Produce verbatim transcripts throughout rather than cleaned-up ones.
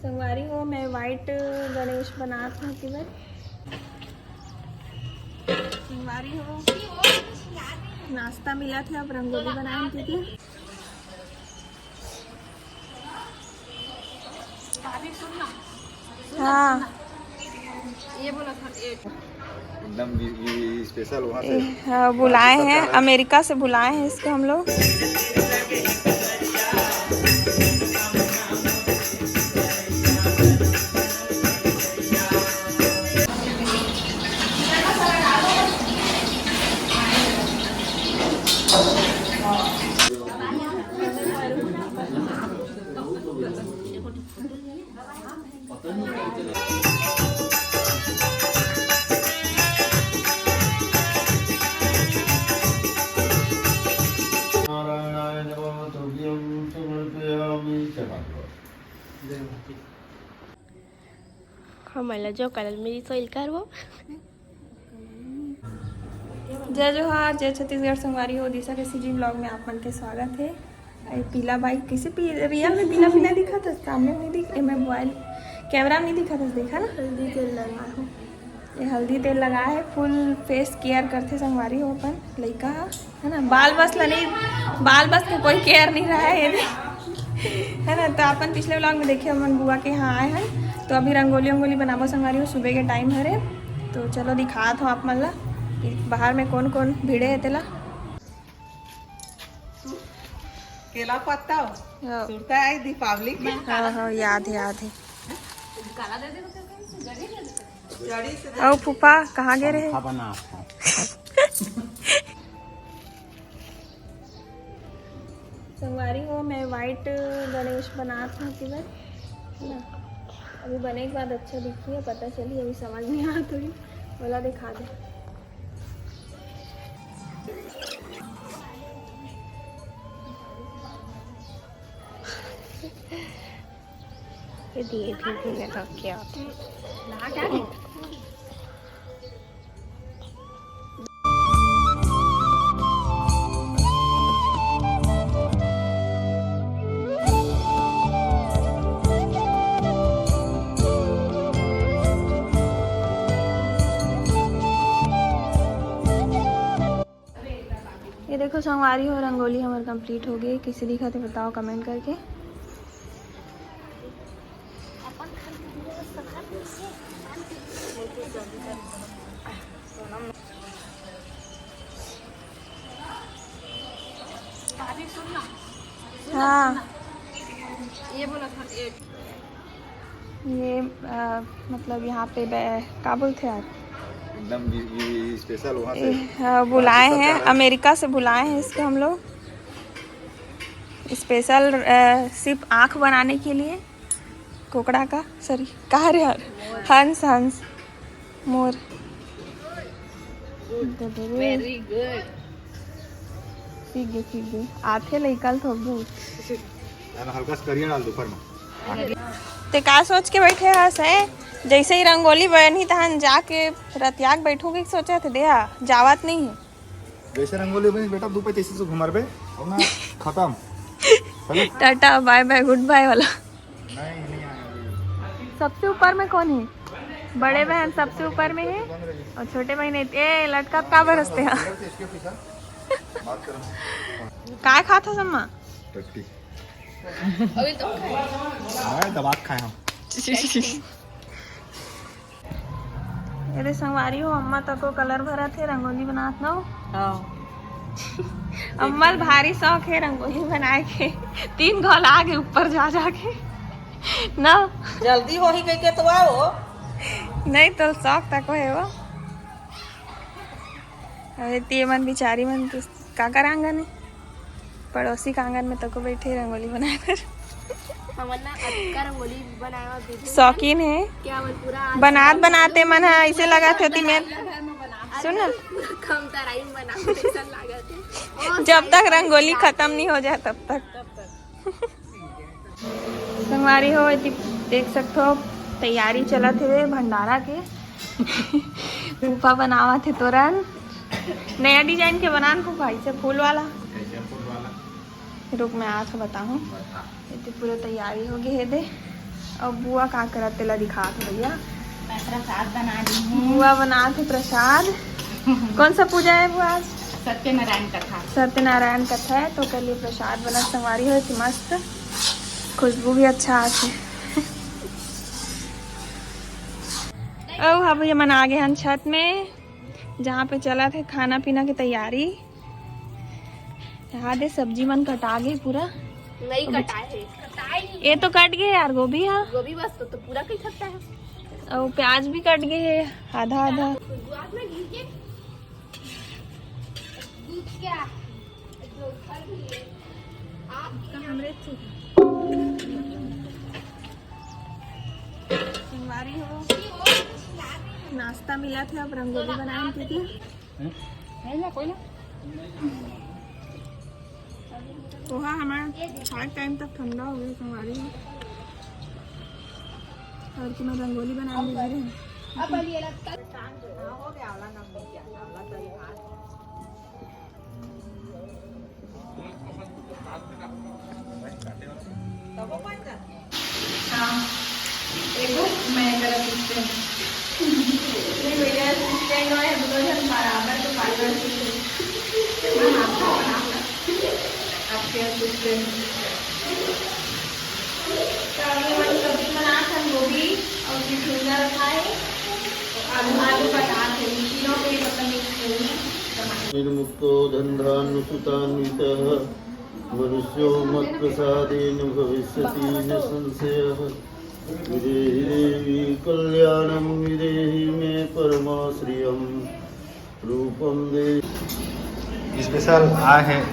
संगवारी हो, मैं व्हाइट गणेश बनात हूँ कि मैं संगवारी हो, नाश्ता मिला थे, अब रंगोली बनाए थे। हाँ। ये बोला था, ये एकदम वि-, वि-, स्पेशल वहाँ से ए, हाँ, बुलाए हैं, अमेरिका से बुलाए हैं इसको हम लोग। नारायणाय नमः, तुभ्यं समर्पयामि। हमन ला जो कलर मिली सोइल करबो। जय जोहार, जय छत्तीसगढ़ संगवारी हो, दिशा के सीजी ब्लॉग में आप मन के स्वागत है। ए पीला बाइक कैसे पी-, रियल में पीला पीला दिखत है, सामने में नहीं दिख, ए, मैं मोबाइल कैमरा में नहीं दिखत है, देखा ना? हल्दी तेल लगा हो। ये हल्दी तेल लगा है, फुल फेस केयर करथे संगवारी हो अपन लइका ह, है ना? बाल बस ला नहीं, बाल बस का कोई केयर नहीं रहा है ये, है ना? तो अपन पिछले व्लॉग में देखे हमन बुआ के यहाँ आए हैं, तो अभी रंगोली वंगोली बनाबो संगवारी हो, सुबह के टाइम हरे। तो चलो दिखात हो आप मन ला कि बाहर में कौन कौन भिड़े है तेला। केला पत्ता हो, हाँ। सुरता है दीपावली के। हाँ, हाँ, याद है, याद है। काला दे दे तो क्या करें? जड़ी दे दे। जड़ी से अउ फूफा कहाँ गए रहे? पंखा बना था। संगवारी हो, मैं व्हाइट गणेश बनात हूँ कि मैं, है ना? अभी बने के बाद अच्छा दिखी है, पता चली, अभी समझ नहीं आत हुई, बोला दिखा दे। ये दिए भी भैया का क्या होता है? ये देखो संगवारी हो, रंगोली हमर कंप्लीट हो गई। कैसे दिखा थे बताओ कमेंट करके। हाँ। ये बोला था, ये ये, अ, मतलब यहाँ पे बै-, का बोलते हैं यार? एकदम वि-, वि-, स्पेशल वहाँ से ए, हाँ, बुलाए हैं, अमेरिका से बुलाए हैं इसको हम लोग। स्पेशल, अ, सिर्फ आँख बनाने के लिए कोकड़ा का, सॉरी, कहा रे यार? हंस, हंस, मोर। Very good। सीख गए, सीख गए। आथे लइका ल थोक बहुत। यार, हल्का सा करिया डाल दो ऊपर में। ते का सोच के बैठे हस, हैं? जैसे ही रंगोली बनही, तहन जाके रतियाक बैठूंगी, सोचा थे, देहा, जावत नहीं है। जैसे रंगोली बनी, बेटा, दू पैंतीस से घुमर बे, और ना खत्म। चलो। टाटा, बाय बाय, गुड बाय वाला। नहीं, नहीं आया अभी। सबसे ऊपर में कौन है? बड़े बहन सबसे ऊपर में है और छोटे बहन है। ए, लटका का बरसते हैं? इसके पीछे बात करो। काय खात हस अम्मा? टट्टी। अभी तो खाए। मैं दबा के खाए हम। एदे संगवारी हो, अम्मा तको कलर भरत हे, रंगोली बनात न हो। हाँ। अम्मा ल भारी शौक हे रंगोली बनाए के। तीन गो लागे ऊपर जा जाके। ना। जल्दी होही कह के तो आओ। नहीं तो शौक तको हे वो। अरे ते मन बिचारी मन तो काकर आंगन हे, पड़ोसी के आंगन में तको बैठे रंगोली बनाए बर। हमन ना अतका रंगोली बनाए बर दीदी शौकीन हे। क्या मन पूरा आज बनात बनाते मन ह ऐसे लगत होती मैं। सुन ना। पूरा कम तराई में बना ऐसा लागत हे। जब तक रंगोली खत्म नहीं हो जाए तब तक। तब तक। संगवारी हो, एती देख सकथो, तैयारी चलत हे भंडारा के। फूफा बनावत हे तोरन, नया डिजाइन के बनान फूफा, इसे फूल वाला। कैसे फूल वाला? रुक, मैं आत हूँ, बताहूँ। बता। एती पूरा तैयारी हो गई हे दे, अब बुआ का करत तेला दिखात हे भैया। मैं प्रसाद बना रही हूँ। बुआ बनात हे प्रसाद। कौन सा पूजा है बुआ आज? सत्यनारायण कथा। सत्यनारायण कथा है, तो ओकर लिए प्रसाद बनत संगवारी हो, कि मस्त खुशबू भी अच्छा आथे। ओ हाँ भैया, मन आ गए हन छत में, जहाँ पे चलत हे खाना पीना की तैयारी। यहाँ दे सब्जी मन कटा गे पूरा। नहीं कटाए हे। ये तो कट गए यार, गोभी हा। गोभी बस तो, तो पूरा कई सकता है। और प्याज भी कट गए हे, आधा आधा। दूध क्या? संगवारी हो, नाश्ता मिलत हे, अब रंगोली बनाए के। नहीं ना, कोई ना। पोहा हमारा खाए टाइम तक ठंडा हो गया संगवारी हो। और कि मैं रंगोली बनाने लगी रही। हाँ, देखो, मैं एकर assistant। नहीं, मेरे assistant है, दोनों जन बराबर के पार्लर से। आपके assistant। तो अभी हम सब्जी बना था, गोभी और चिचुंदर रखा है, आलू, आलू बटा थे, तीनों को ही मतलब mix करूँगी। निर्मुक्तो धनधान्यसुतान्वितः मनुष्यो मत्प्रसादेन भविष्यति न संशयः। विधेहि देवी कल्याणं विधेहि मे परमाश्रियम्। रूपं देहि। स्पेशल आए हैं।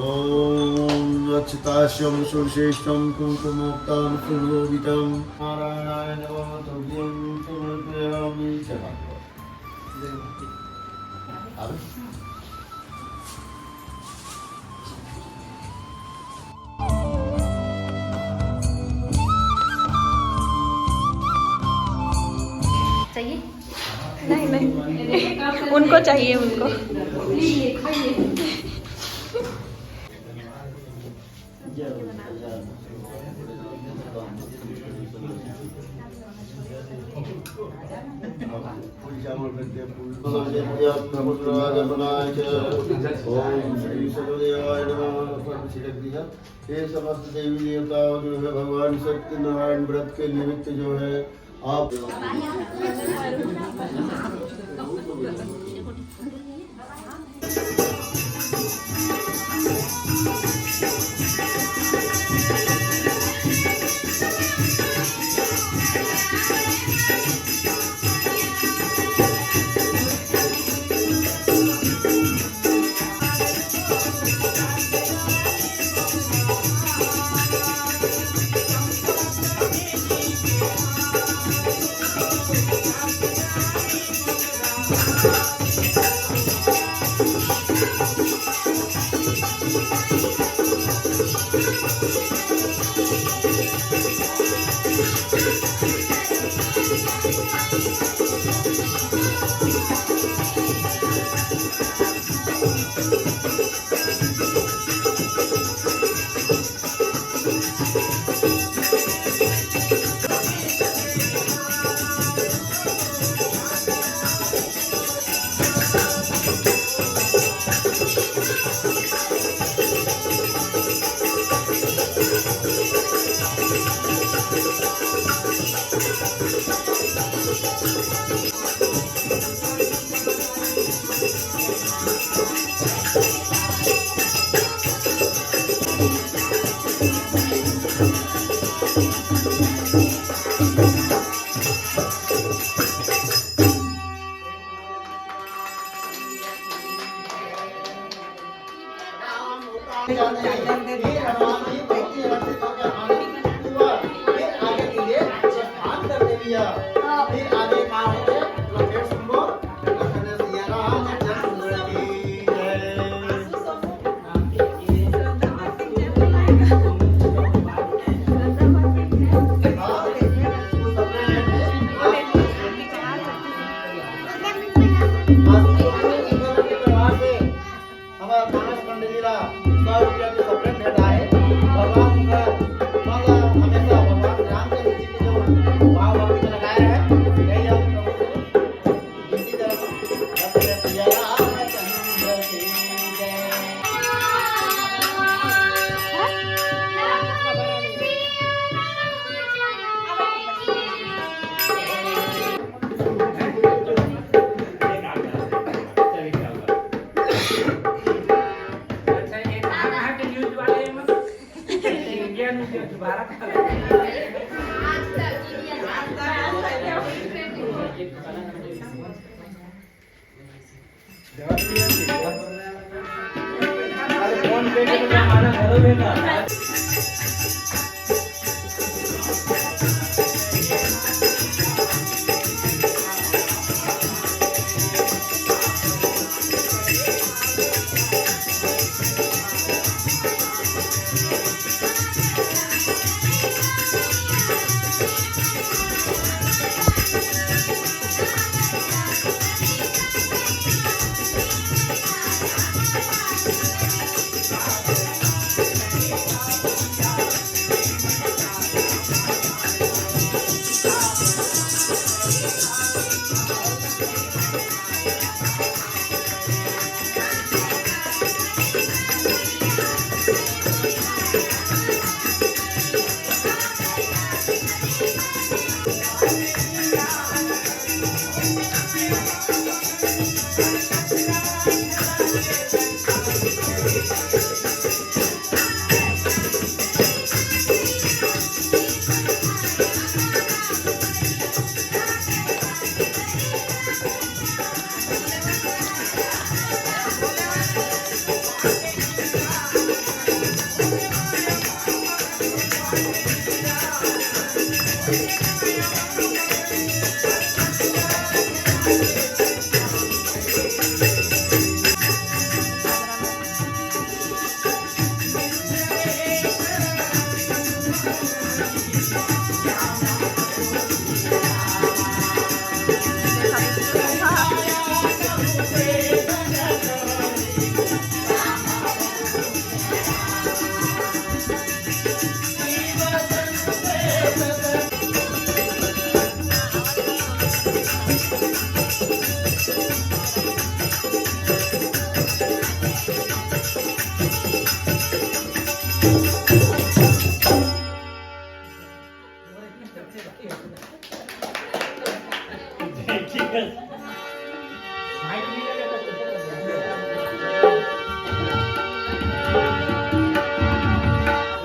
ॐ अक्षतास्यं सुविशिष्टं कुङ्कुमोक्तं सुशोभितम्। नारायणाय नमः तुभ्यं समर्पयामि। चाहिए? नहीं, नहीं, उनको चाहिए, उनको। फूल चावल करके फूल। ओम श्री सददेवाय नमः। ये समस्त देवी देवता और जो है भगवान सत्यनारायण व्रत के निमित्त जो है आप जाते हैं। फिर हनुमान जी बहुत ही आनंदित होकर आनंदित हुआ। फिर आगे के लिए प्रस्थान करते लिया। फिर आगे का है, तो फिर सुन लो, लखन सिया राम चंद्र की जय। हमारा मानस मंडली ला सौ रुपया के separate भेंट आहे। भगवान उनका, मतलब, हमेशा भगवान रामचंद्र जी के जो भाव भक्ति में लगाए रहे, यही हम प्रभु से विनती करत हूँ। भक्त प्रिय रामचंद्र की जय। अच्छा, ये कहाँ, कहाँ के news वाले हैं, मतलब? India news या भारत वाले? अरे, फोन पे के तो हमारा घरों में ना।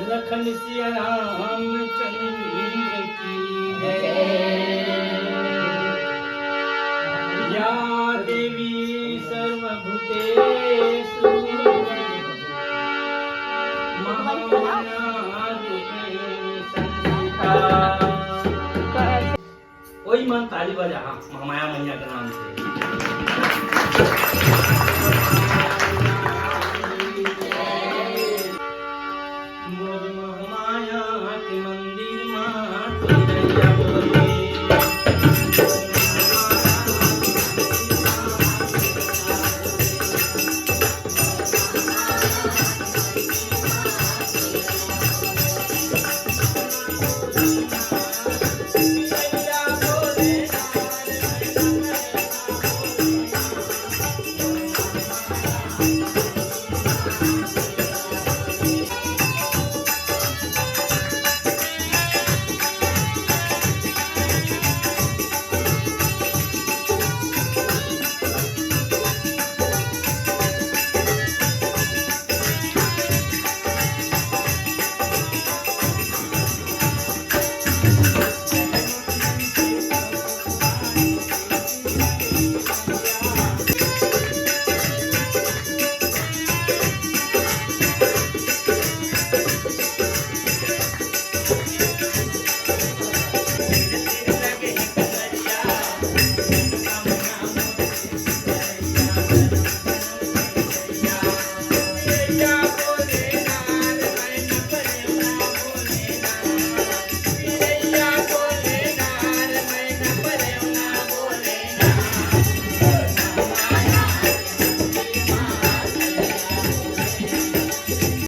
लखन सिया रामचंद्र की जय। या देवी सर्वभूतेषु महामाया रूपेण संस्थिता। ओई मन ताली बजा, हाँ, महामाया मैया के नाम से।